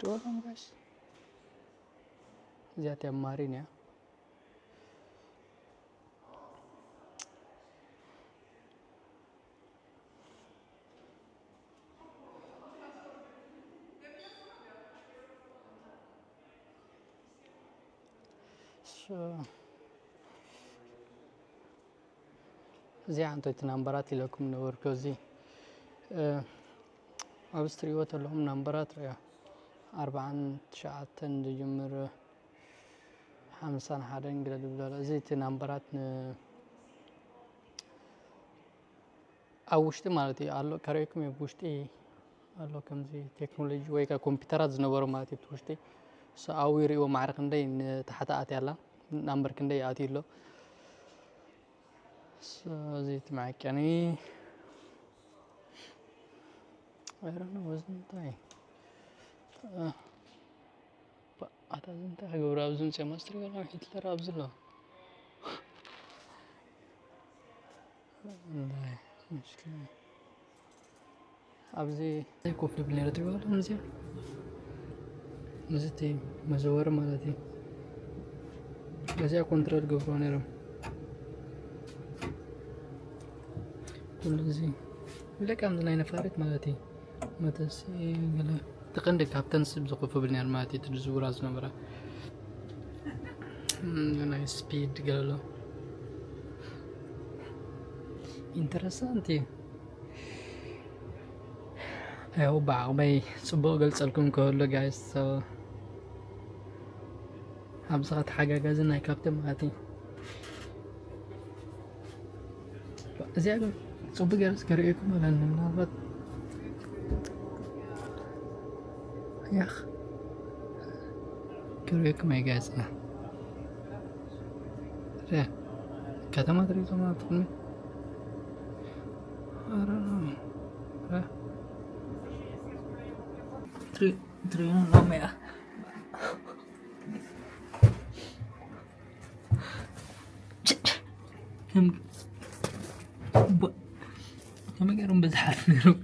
ዶሎም ጋይስ። እዚኣ እቲኣ ማሪን እያ። So፣ እዚኣ እንተ እቲ ናምበራት ኢለኩም ነበርኩ። እዚ፣ እ፣ ኣብዚ ትሪእዎ ዘለኹም ናምበራት ርያ ኣርባዓን ትሽዓተን ዝጅምር ሓምሳን ሓደን ገለ ዝብል ዘሎ። እዚ እቲ ናምበራት ን-፣ ኣብ ውሽጢ ማለት እዩ ኣሎ፣ ከርእየኩም እየ። ብውሽጢ ኣሎ ከምዚ ቴክኖሎጂ ወይ ከኣ ኮምፒውተራት ዝነበሩ ማለት እዩ። እቲ ውሽጢ ሰኣዊ ርእይዎ ማዕረ ክንደይ ንታሕቲ ኣትያ ኣላ፣ ናምበር ክንደይ ኣትዩ ኣሎ። So፣ እዚ እቲ መዐቀኒ፣ I don't know፣ እዚ እንታይ? እ፣ ባ-፣ ኣታ እዚ እንታይ ክገብሩ ኣብዚ ምፅኦም? ኣስትሪጋና ሂትለር ኣብዚ ኣሎ። እንታይ? ምስኪን። ኣብዚ ኮፍ ዝብል ነይረ ትሪእዎ ኣለኹም። እዚኣ፣ እዚ እቲ መዘወሪ ማለት እዩ። እዚኣ ኮንትሮል ገብርዎ ነይሮም። ኩሉ እዚ፣ ብለካ ከምዚ ናይ ነፋሪት ማለት እዩ። መተሲ ገለ፣ እቲ ቀንዲ ካብተን ስብ ዝኮፍ ብል ነይሩ ማለት እዩ። እቲ ዝዝውራ ዝነበራ፣ እም፣ ናይ ስፒድ ገለ ኣሎ። ኢንተረሳንት እዩ። ያው ብዓቕመይ ጽቡቕ ገልጸልኩም ከሎ ጋይስ፣ so፣ ኣብዚ ኸዓ ተሓጋጋዚ ናይ ካፕተን ማለት እዩ። እዚኣ ግን ጽቡቕ ገይረ ከርእየኩም ማለት ነው። ምናልባት ያኽ ከርእየኩም እየ ጋይስ። ያ ከተማ ትሪኢቶም ኣብ ቅድሚ ኧረ፣ ኧረ። ትሪ-፣ ትሪኢና ሎሚ እያ። ከም፣ ብ-፣ ከመይ ገይሮም በዚ ሓልፉ ነይሮም?